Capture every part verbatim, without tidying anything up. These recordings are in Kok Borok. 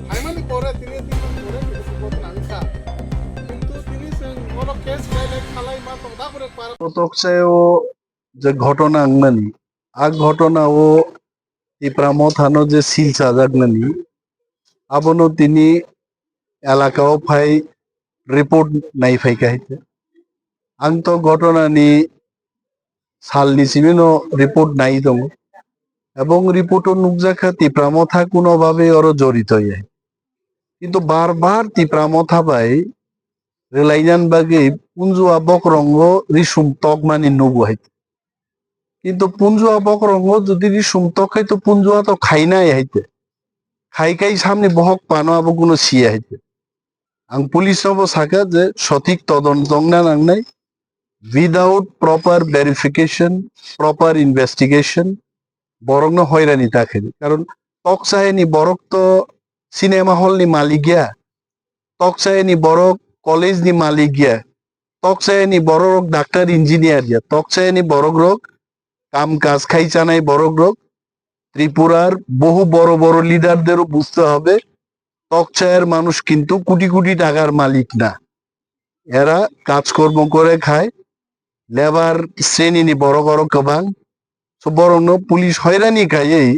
Phaimani pore tini tin din pore khe bwswk bodol nang kha. Kintu tini chwng bono case file khalai ma tong da pore para. Kotok sayo je ghotona wngnani, a ghotona o Tipra Mothano je sil chajaknani, abono tini elaka o phai report nai phai kha hai khe. Ang to ghotona ni sal ni simi no report nai tongo. Ebong report o nukjak kha Tipra Motha kuno babe oro jorito ya. Kintu bar bar Tipra Motha bai rwlainan bagwi Punjua bokrongo risum tokmani nugo hai. Kintu Punjua bokrongo jodi risum tok khai to Punjua to khainai hai te. Khai khai samni bohok pano abo kuno siya hai te. Ang police no bo saka je sothik todonto wngna nangnai. Without proper verification, proper investigation, borokno hoirani ta khaidi. Karon tokchayani borok to cinema hall ni malik ya, tokchayani borok college ni malik ya, tokchayani borok doctor engineer ya, tokchayani borok rok kam kaj khai chanai borok rok Tripurar বহু বড় বড় লিডারদেরও বুঝতে হবে, টকচায়ের মানুষ কিন্তু কোটি কোটি টাকার মালিক না। এরা কাজকর্ম করে খায়, লেবার শ্রেণীনি বড় বড় গোবাং। So বরং পুলিশ হয়রানি খাইয়েই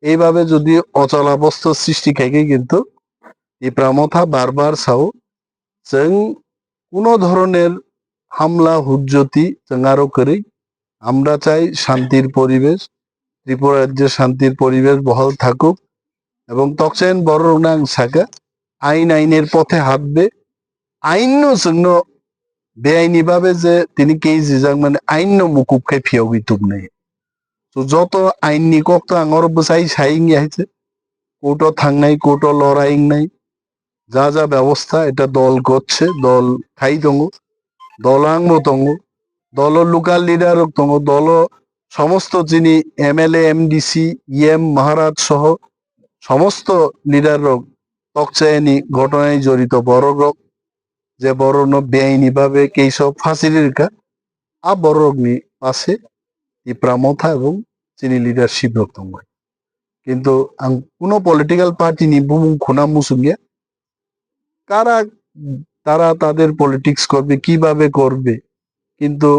এইভাবে যদি অচলাবস্থা সৃষ্টি খাইকে কিন্তু টিপ্রা মথা বারবার Sao, chwng kuno dhoroner hamla hujjoti chwng aro kwrwi, আমরা চাই শান্তির পরিবেশ, ত্রিপুরা রাজ্যে শান্তির পরিবেশ বহাল থাকুক এবং তকচেন বড় রোনাং সাকা আইন আইনের পথে হাঁটবে। আইন no chwngno বেআইনি ভাবে যে তিনি কেস rijak mani আইন no mukup khai phiyogwi tubnai. So joto ain ni kok to ang oro bwsai sai wngya hai se. Court o thangnai, court o lorai wngnai. যা যা ব্যবস্থা এটা দল করছে, দল খাই tongo, দল angbo tongo, দল o local leader rok tongo, দল o সমস্ত যিনি এমএলএ, এমডিসি, ইএম, মহারাজ সহ সমস্ত লিডার রক টকচায়নি ঘটনায় জড়িত বড় রক, যে বড় no বেআইনি ভাবে কেস ফাঁসি রেখা, a borok ni pase Tipra Motha ebong chini leadership rok tongbai. Kintu ang kuno political party ni bumung khuna musung ya. Kara, তারা তাদের politics করবে, কিভাবে করবে, কিন্তু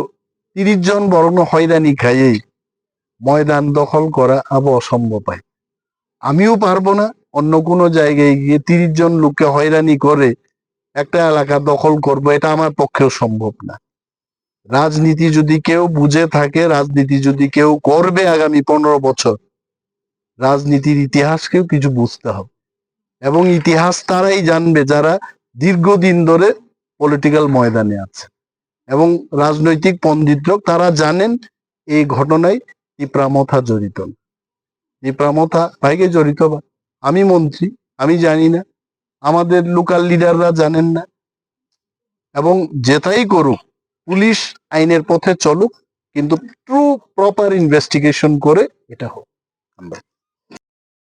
তিরিশ জন বরং হয়রানি খাইয়েই ময়দান দখল করা আবো অসম্ভব হয়। আমিও পারবো না অন্য কোনো জায়গায় গিয়ে তিরিশ জন লোককে হয়রানি করে একটা এলাকা দখল করবো, এটা আমার পক্ষেও সম্ভব না। রাজনীতি যদি কেউ বুঝে থাকে, রাজনীতি যদি কেউ করবে আগামী পনেরো বছর, রাজনীতির ইতিহাসকেও কিছু বুঝতে হবে। এবং ইতিহাস তারাই জানবে যারা দীর্ঘদিন ধরে পলিটিক্যাল ময়দানে আছে এবং রাজনৈতিক পণ্ডিতরা তারা জানেন এই ঘটনায় টিপ্রা মথা জড়িত না। টিপ্রা মথা ভাইকে জড়িত বা আমি মন্ত্রী, আমি জানি না, আমাদের লোকাল লিডাররা জানেন না। এবং যেটাই করুক, পুলিশ আইনের পথে চলুক, কিন্তু ট্রু প্রপার ইনভেস্টিগেশন করে এটা হোক।